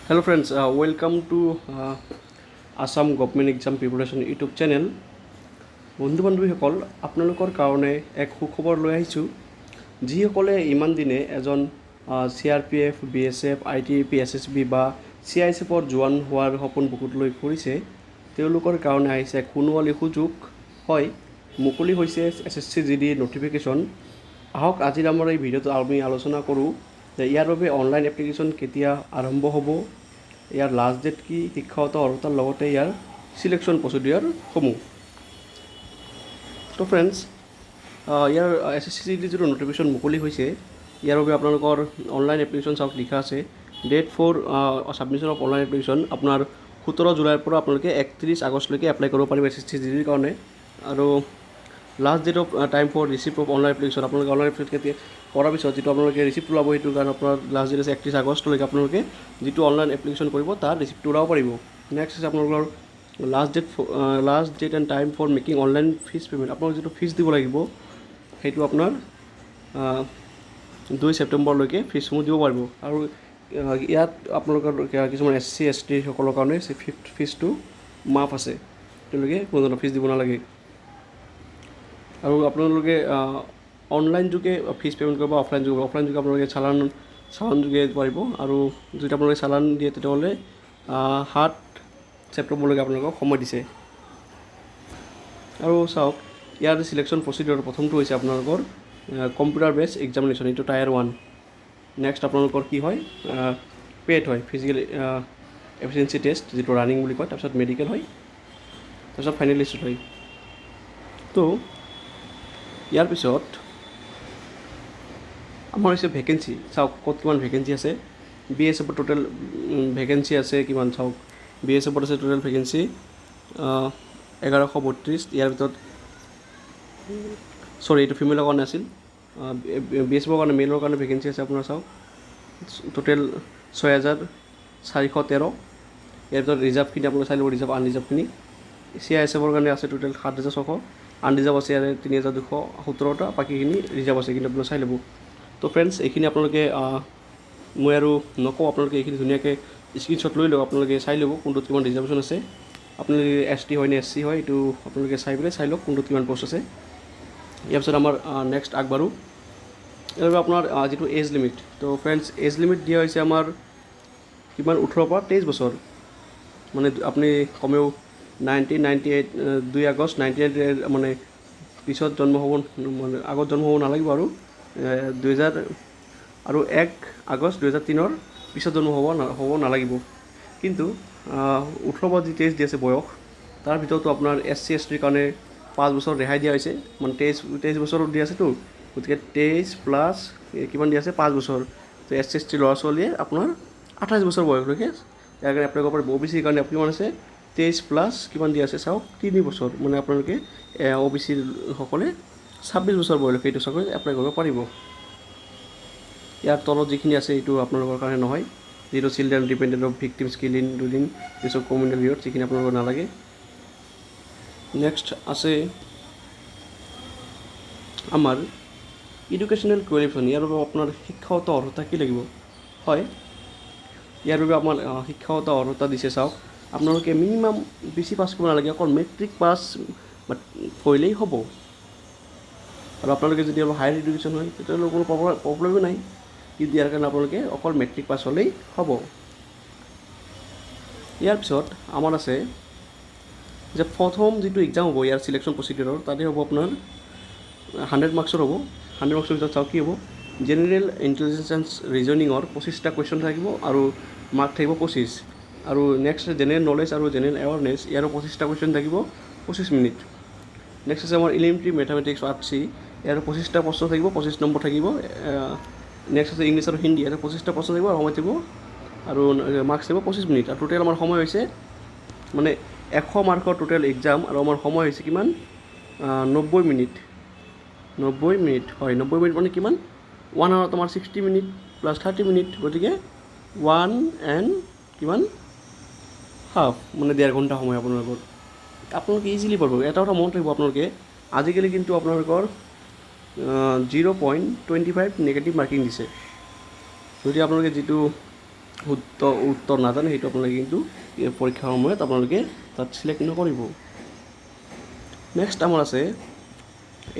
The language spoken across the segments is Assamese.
Hello friends, welcome to Assam Government Exam Preparation YouTube channel. বন্ধু বান্ধৱীসকল, আপোনালোকৰ কাৰণে এক সুখবৰ লৈ আহিছোঁ। যিসকলে ইমান দিনে এজন চিআৰপিএফ, বিএছএফ, আইটিবিপি, এছএছবি বা চিআইএছএফৰ জোৱান হোৱাৰ সপোন বুকুত লৈ ফুৰিছে, তেওঁলোকৰ কাৰণে আহিছে এক সোণোৱালী সুযোগ। হয়, মুকলি হৈছে এছএছচি জিডি নটিফিকেশ্যন। আহক, আজিৰ আমাৰ এই ভিডিঅ'টো আমি আলোচনা কৰোঁ যে ইয়াৰ বাবে অনলাইন এপ্লিকেশ্যন কেতিয়া আৰম্ভ হ'ব, ইয়াৰ লাষ্ট ডেট কি, শিক্ষাগত অৰ্হতাৰ লগতে ইয়াৰ চিলেকশ্যন প্ৰচিডিউৰসমূহ। তো ফ্ৰেণ্ডছ, ইয়াৰ এছএছচি জিডি যিটো নটিফিকেশ্যন মুকলি হৈছে, ইয়াৰ বাবে আপোনালোকৰ অনলাইন এপ্লিকেশ্যন, চাওক লিখা আছে, date for submission of online application আপোনাৰ 17 জুলাইৰ পৰা আপোনালোকে 31 আগষ্টলৈকে এপ্লাই কৰিব পাৰিব এছএছচি জিডিৰ কাৰণে। আৰু last date of time for receipt of online application, আপোনালোকে অনলাইন এপ্লিকেশ্যন কেতিয়া কৰাৰ পিছত যিটো আপোনালোকে ৰিচিপ্ট ওলাব, সেইটোৰ কাৰণে আপোনাৰ লাষ্ট ডেট আছে 31 আগষ্টলৈকে। আপোনালোকে যিটো অনলাইন এপ্লিকেশ্যন কৰিব, তাৰ ৰিচিপ্টটো ওলাব পাৰিব। নেক্সট আছে আপোনালোকৰ last date and time for making online fees payment। আপোনালোকে যিটো ফিজ দিব লাগিব, সেইটো আপোনাৰ 2 ছেপ্টেম্বৰলৈকে ফিজসমূহ দিব পাৰিব। আৰু ইয়াত আপোনালোকৰ কিছুমান এছ চি, এছ টিসকলৰ কাৰণে ফিজটো মাফ আছে, তেওঁলোকে কোনো ধৰণৰ ফিজ দিব নালাগে। আৰু আপোনালোকে অনলাইন যোগে ফিজ পে'মেণ্ট কৰিব, অফলাইন যোগে। অফলাইন যোগে আপোনালোকে চালান যোগে পাৰিব। আৰু যদি আপোনালোকে চালান দিয়ে, তেতিয়াহ'লে 7 ছেপ্টেম্বৰলৈকে আপোনালোকক সময় দিছে। আৰু চাওক, ইয়াৰ চিলেকশ্যন প্ৰচিডিউৰ প্ৰথমটো হৈছে আপোনালোকৰ কম্পিউটাৰ বেছ এক্সামিনেশ্যন, এইটো টায়াৰ ওৱান। নেক্সট আপোনালোকৰ কি হয়? পেট হয়, ফিজিকেল এফিচিয়েঞ্চি টেষ্ট, যিটো ৰানিং বুলি কয়। তাৰপিছত মেডিকেল হয়, তাৰপিছত ফাইনেল লিষ্ট হয়। তো ইয়াৰ পিছত আমাৰ হৈছে ভেকেঞ্চি। চাওক, ক'ত কিমান ভেকেঞ্চি আছে। বিএছএফৰ টোটেল ভেকেঞ্চি আছে কিমান চাওক। বিএছএফত আছে টোটেল ভেকেঞ্চি 1132। ইয়াৰ ভিতৰত, চৰি, এইটো ফিমেলৰ কাৰণে আছিল। বিএছএফৰ কাৰণে মেলৰ কাৰণে ভেকেঞ্চি আছে আপোনাৰ, চাওক, টোটেল 6413। ইয়াৰ ভিতৰত ৰিজাৰ্ভখিনি আপোনালোকে চাই ল'ব, ৰিজাৰ্ভ আনৰিজাৰ্ভখিনি। চিআইএছএফৰ কাৰণে আছে টোটেল 7600, আনৰিজাৰ্ভ আছে ইয়াৰে 3217টা, বাকীখিনি ৰিজাৰ্ভ আছে, কিন্তু আপোনালোকে চাই ল'ব। তো ফ্ৰেণ্ডছ, এইখিনি আপোনালোকে মই আৰু নকওঁ, আপোনালোকে এইখিনি ধুনীয়াকৈ স্ক্ৰীনশ্বট লৈ লওক। আপোনালোকে চাই ল'ব কোনটোত কিমান ৰিজাৰ্ভেশ্যন আছে। আপোনালোকে এছ টি হয় নে এছ চি হয়, এইটো আপোনালোকে চাই পেলাই চাই লওক কোনটোত কিমান পষ্ট আছে। ইয়াৰ পিছত আমাৰ নেক্সট আগবাঢ়োঁ। ইয়াৰ বাবে আপোনাৰ যিটো এজ লিমিট, তো ফ্ৰেণ্ডছ, এজ লিমিট দিয়া হৈছে আমাৰ কিমান? 18ৰ পৰা 23 বছৰ। মানে আপুনি কমেও 1998, 2 আগষ্ট 1998 মানে পিছত জন্ম হ'ব, মানে আগত জন্ম হ'ব নালাগিব। আৰু 2000 আৰু 1 আগষ্ট 2003ৰ পিছত জন্ম হ'ব নালাগিব। কিন্তু 18ৰ পৰা যি 23 দি আছে বয়স, তাৰ ভিতৰতো আপোনাৰ এছ চি, এছ টিৰ কাৰণে 5 বছৰ ৰেহাই দিয়া হৈছে। মানে 23 বছৰ দি আছেতো, গতিকে 23 প্লাছ কিমান দি আছে? 5 বছৰ। তো এছ চি, এছ টিৰ ল'ৰা ছোৱালীয়ে আপোনাৰ 28 বছৰ বয়সলৈকে ইয়াৰ কাৰণে এপ্লাই কৰিব পাৰিব। অ' বি চিৰ কাৰণে কিমান আছে? 23 প্লাছ কিমান দি আছে চাওক, 3 বছৰ। মানে আপোনালোকে অ' বি চিৰ সকলে 26 বছৰ বয়সলৈকে এইটো চাকৰিত এপ্লাই কৰিব পাৰিব। ইয়াৰ তলত যিখিনি আছে, এইটো আপোনালোকৰ কাৰণে নহয়। যিটো children dependent of victims killed in during পিছত কমিউনেল ইয়ত, যিখিনি আপোনালোকৰ নালাগে। নেক্সট আছে আমাৰ এডুকেশ্যনেল কোৱালিফিকেশ্যন। ইয়াৰ বাবে আপোনাৰ শিক্ষাগত অৰ্হতা কি লাগিব? হয়, ইয়াৰ বাবে আপোনাৰ শিক্ষাগত অৰ্হতা দিছে, চাওক, আপোনালোকে মিনিমাম বেছি পাছ কৰিব নালাগে, অকল মেট্ৰিক পাছ কৰিলেই হ'ব। আৰু আপোনালোকে যদি অলপ হায়াৰ এডুকেশ্যন হয়, তেতিয়াহ'লে কোনো প্ৰব্লেমো নাই। কিন্তু ইয়াৰ কাৰণে আপোনালোকে অকল মেট্ৰিক পাছ হ'লেই হ'ব। ইয়াৰ পিছত আমাৰ আছে যে প্ৰথম যিটো এক্সাম হ'ব ইয়াৰ চিলেকশ্যন প্ৰচিডিউৰৰ, তাতে হ'ব আপোনাৰ 100 মাৰ্কছৰ হ'ব। 100 মাৰ্কছৰ ভিতৰত চাওক কি হ'ব। জেনেৰেল ইণ্টেলিজেঞ্চ ৰিজনিঙৰ 25টা কুৱেশ্যন থাকিব আৰু মাৰ্ক থাকিব 25। আৰু নেক্সট জেনেৰেল নলেজ আৰু জেনেৰেল এৱাৰনেছ, ইয়াৰো 25টা কুৱেশ্যন থাকিব, 25 মিনিট। নেক্সট আছে আমাৰ এলিমেণ্টেৰী মেথামেটিক্স পাৰ্ট চি, ইয়াৰ 25টা প্ৰশ্ন থাকিব, 25 নম্বৰ থাকিব। নেক্সট আছে ইংলিছ আৰু হিন্দী, ইয়াতে 25টা প্ৰশ্ন থাকিব আৰু সময় থাকিব আৰু মাৰ্কছ থাকিব 25 মিনিট। আৰু টোটেল আমাৰ সময় হৈছে, মানে 100 মাৰ্কৰ টোটেল এক্সাম আৰু আমাৰ সময় হৈছে কিমান? 90 মিনিট। 90 মিনিট হয়। 90 মিনিট মানে কিমান? ওৱান আৱাৰত আমাৰ 60 মিনিট প্লাছ 30 মিনিট, গতিকে ওৱান এণ্ড কিমান হাফ, মানে ডেৰ ঘণ্টা সময় আপোনালোকৰ। আপোনালোকে ইজিলি পাৰিব। এটা কথা মনত ৰাখিব আপোনালোকে, আজিকালি কিন্তু আপোনালোকৰ 0.25 negative marking দিছে। যদি আপোনালোকে যিটো শুদ্ধ উত্তৰ নাজানে, সেইটো আপোনালোকে কিন্তু এই পৰীক্ষাৰ সময়ত আপোনালোকে তাত চিলেক্ট নকৰিব। নেক্সট আমাৰ আছে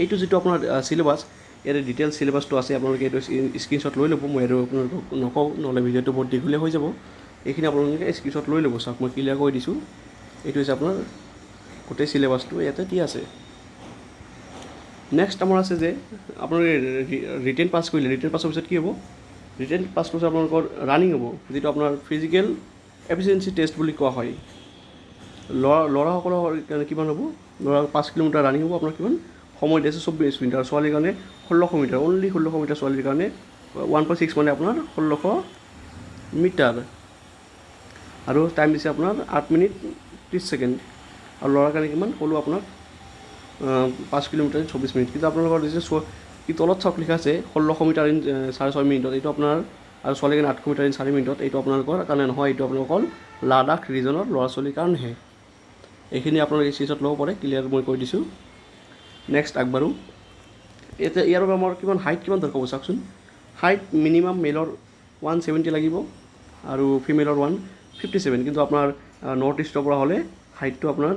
এইটো যিটো আপোনাৰ চিলেবাছ, ইয়াতে ডিটেইল চিলেবাছটো আছে। আপোনালোকে এইটো স্ক্ৰীনশ্বট লৈ ল'ব। মই এইটো আপোনালোকক নকওঁ, নহ'লে ভিডিঅ'টো বহুত দীঘলীয়া হৈ যাব। এইখিনি আপোনালোকে স্ক্ৰীনশ্বট লৈ ল'ব। চাওক, মই ক্লিয়াৰ কৰি দিছোঁ। এইটো হৈছে আপোনাৰ গোটেই চিলেবাছটো ইয়াতে দিয়া আছে। নেক্সট আমাৰ আছে যে আপোনালোকে ৰিটেন পাছ কৰিলে, ৰিটেন পাছৰ পিছত কি হ'ব? ৰিটেন পাছ কৰাৰ পিছত আপোনালোকৰ ৰানিং হ'ব, যিটো আপোনাৰ ফিজিকেল এফিচিয়েঞ্চি টেষ্ট বুলি কোৱা হয়। ল'ৰাসকলৰ কাৰণে কিমান হ'ব? ল'ৰা 5 কিলোমিটাৰ ৰানিং হ'ব। আপোনাৰ কিমান সময় দিছে? 24 মিনিট। আৰু ছোৱালীৰ কাৰণে 1600 মিটাৰ, অনলি 1600 মিটাৰ। ছোৱালীৰ কাৰণে 1.6, মানে আপোনাৰ 1600 মিটাৰ আৰু টাইম দিছে আপোনাৰ 8 মিনিট 30 ছেকেণ্ড। আৰু ল'ৰাৰ কাৰণে কিমান ক'লোঁ আপোনাক? 5 কিলোমিটাৰ 24 মিনিট। কিন্তু আপোনালোকৰ দিছে কি তলত চাওক, লিখা আছে 1600 মিটাৰ ইন 6.5 মিনিটত, এইটো আপোনাৰ। আৰু ছোৱালীৰ কাৰণে 800 মিটাৰ ইন 4 মিনিটত। এইটো আপোনালোকৰ কাৰণে নহয়, এইটো আপোনালোকৰ লাডাখ ৰিজনৰ ল'ৰা ছোৱালীৰ কাৰণেহে। এইখিনি আপোনালোকে স্ক্ৰীনশ্বট ল'ব পাৰে, ক্লিয়াৰ মই কৈ দিছোঁ। নেক্সট আগবাঢ়োঁ। এতিয়া ইয়াৰ বাবে আমাৰ কিমান হাইট কিমান দৰকাৰ হ'ব চাওকচোন। হাইট মিনিমাম মেলৰ 170 লাগিব আৰু ফিমেলৰ 157। কিন্তু আপোনাৰ নৰ্থ ইষ্টৰ পৰা হ'লে হাইটটো আপোনাৰ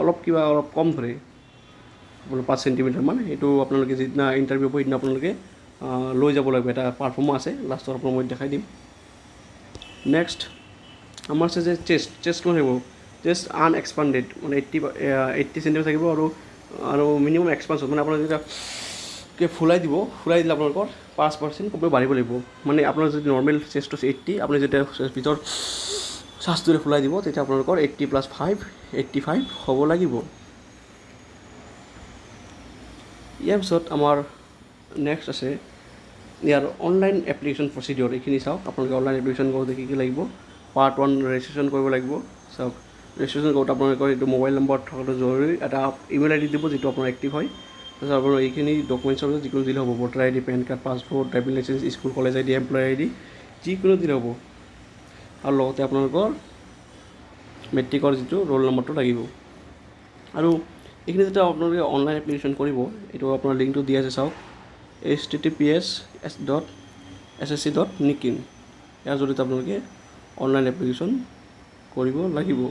অলপ কিবা অলপ কম ধৰে, আপোনাৰ 5 চেণ্টিমিটাৰমান। সেইটো আপোনালোকে যিদিনা ইণ্টাৰভিউ হ'ব, সেইদিনা আপোনালোকে লৈ যাব লাগিব। এটা পাৰফৰ্মো আছে, লাষ্টত আপোনাক মই দেখাই দিম। নেক্সট আমাৰ আছে যে চেষ্ট। চেষ্ট কিমান থাকিব? চেষ্ট আনএক্সপাণ্ডেড, মানে 80 চেণ্টিমিটাৰ থাকিব আৰু মিনিমাম এক্সপানশ্যন, মানে আপোনাৰ যেতিয়া ফুলাই দিব, ফুলাই দিলে আপোনালোকৰ 5% কমেও বাঢ়িব লাগিব। মানে আপোনাৰ যদি নৰ্মেল চেষ্টটো 80, আপুনি যেতিয়া ভিতৰত শ্বাসটোৰে ফুলাই দিব, তেতিয়া আপোনালোকৰ 80 plus 5, 85 হ'ব লাগিব। ইয়াৰ পিছত আমাৰ নেক্সট আছে ইয়াৰ অনলাইন এপ্লিকেশ্যন প্ৰচিডিঅ'ৰ। এইখিনি চাওক আপোনালোকে। অনলাইন এপ্লিকেশ্যন কৰোঁতে কি কি লাগিব? পাৰ্ট ওৱান ৰেজিষ্ট্ৰেশ্যন কৰিব লাগিব। চাওক, ৰেজিষ্ট্ৰেশ্যন কৰোঁতে আপোনালোকৰ এইটো মোবাইল নম্বৰ থকাটো জৰুৰী। এটা ইমেইল আই ডি দিব, যিটো আপোনাৰ এক্টিভ হয়। তাৰপিছত আপোনাৰ এইখিনি ডকুমেণ্টছৰ ভিতৰত যিকোনো দিলে হ'ব, voter ID, PAN card, passport, driving licence, school college ID, employee ID, যিকোনো দিলে হ'ব। আৰু লগতে আপোনালোকৰ মেট্ৰিকৰ যিটো ৰোল নম্বৰটো লাগিব। আৰু এইখিনি যেতিয়া আপোনালোকে অনলাইন এপ্লিকেশ্যন কৰিব, এইটো আপোনাৰ লিংকটো দিয়া আছে, চাওক, https://.ssc.nic in। ইয়াৰ জৰিয়তে আপোনালোকে অনলাইন এপ্লিকেশ্যন কৰিব লাগিব।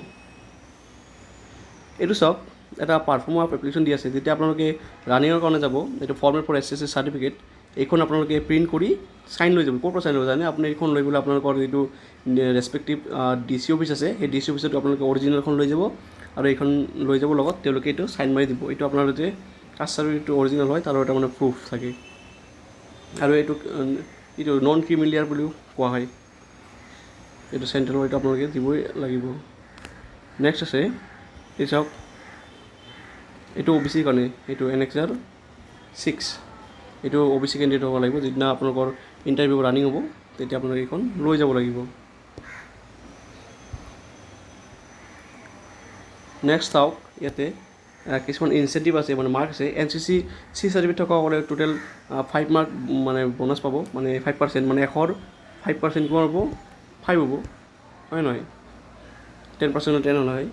এইটো চাওক, এটা পাৰফৰ্ম অফ এপ্লিকেশ্যন দি আছে। যেতিয়া আপোনালোকে ৰানিঙৰ কাৰণে যাব, এইটো format for SSC certificate, এইখন আপোনালোকে প্ৰিণ্ট কৰি চাইন লৈ যাব। ক'ৰ পৰা চাইন ল'ব জানে আপুনি? এইখন লৈ পেলাই আপোনালোকৰ যিটো ৰেচপেক্টিভ ডি চি অফিচ আছে, সেই ডি চি অফিচত আপোনালোকে অৰিজিনেলখন লৈ যাব আৰু এইখন লৈ যাব লগত। তেওঁলোকে এইটো চাইন মাৰি দিব। এইটো আপোনাৰ যে কাষ্ট চাৰ্টিফিকেটটো অৰিজিনেল হয়, তাৰো এটা মানে প্ৰুফ থাকে। আৰু এইটো নন ক্ৰিমিলিয়াৰ বুলিও কোৱা হয়। এইটো চেণ্ট্ৰেলৰ, এইটো আপোনালোকে দিবই লাগিব। নেক্সট আছে এই চাওক, এইটো অ' বি চিৰ কাৰণে, এইটো এনেক্সাৰ 6। এইটো অ' বি চি কেণ্ডিডেট হ'ব লাগিব। যিদিনা আপোনালোকৰ ইণ্টাৰভিউ ৰানিং হ'ব, তেতিয়া আপোনালোকে এইখন লৈ যাব লাগিব। নেক্সট চাওক, ইয়াতে কিছুমান ইনচেণ্টিভ আছে, মানে মাৰ্ক আছে। এনচিচি চি চাৰ্টিফিকেট থকাসকলে টোটেল 5 মাৰ্ক মানে বনাছ পাব, মানে 5%। মানে 100ৰ 5% কিমান হ'ব? 5 হ'ব, হয় নহয়? 10% 10 নহয়।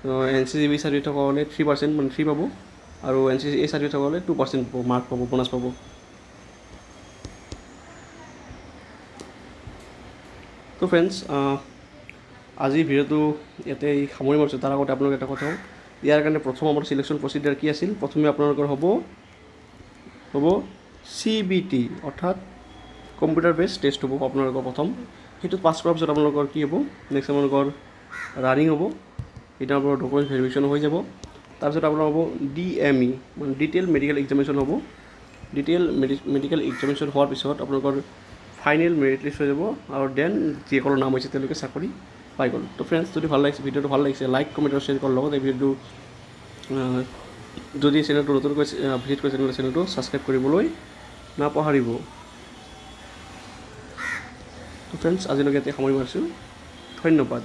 তো এনচিচি বি চাৰ্টিফিকেট থকা হ'লে 3%, মানে 3 পাব। আৰু এনচিচি এ চাৰ্টিফিকেট থকা হ'লে 2% পাব, মাৰ্ক পাব, বনাছ পাব। তো ফ্ৰেণ্ডছ, আজি ভিডিঅ'টো ইয়াতে সামৰি মাৰিছোঁ। তাৰ আগতে আপোনালোকে এটা কথা কওঁ, ইয়াৰ কাৰণে প্ৰথম আমাৰ চিলেকশ্যন প্ৰচিডিউৰ কি আছিল? প্ৰথমে আপোনালোকৰ হ'ব চিবিটি, অৰ্থাৎ কম্পিউটাৰ বেছ টেষ্ট হ'ব আপোনালোকৰ প্ৰথম। সেইটোত পাছ কৰাৰ পিছত আপোনালোকৰ কি হ'ব? নেক্সট আপোনালোকৰ ৰানিং হ'ব। এতিয়া আপোনাৰ ডকুমেণ্ট ভেৰিফিকেশ্যন হৈ যাব। তাৰপিছত আপোনাৰ হ'ব ডিএমই, মানে ডিটেইল মেডিকেল এক্সামিনেশ্যন হ'ব। ডিটেইল মেডিকেল এক্সামিনেশ্যন হোৱাৰ পিছত আপোনালোকৰ ফাইনেল মেৰিট লিষ্ট হৈ যাব আৰু then যিসকলৰ নাম হৈছে, তেওঁলোকে চাকৰি পাই গ'ল। তো ফ্ৰেণ্ডছ, যদি ভাল লাগিছে, ভিডিঅ'টো ভাল লাগিছে, লাইক, কমেণ্ট আৰু শ্বেয়াৰ কৰাৰ লগতে ভিডিঅ'টো যদি চেনেলটো নতুনকৈ ভিজিট কৰিছে, তেনেহ'লে চেনেলটো ছাবস্ক্ৰাইব কৰিবলৈ নাপাহৰিব। তো ফ্ৰেণ্ডছ, আজিলৈকে ইয়াতে সামৰি মাৰিছোঁ। ধন্যবাদ।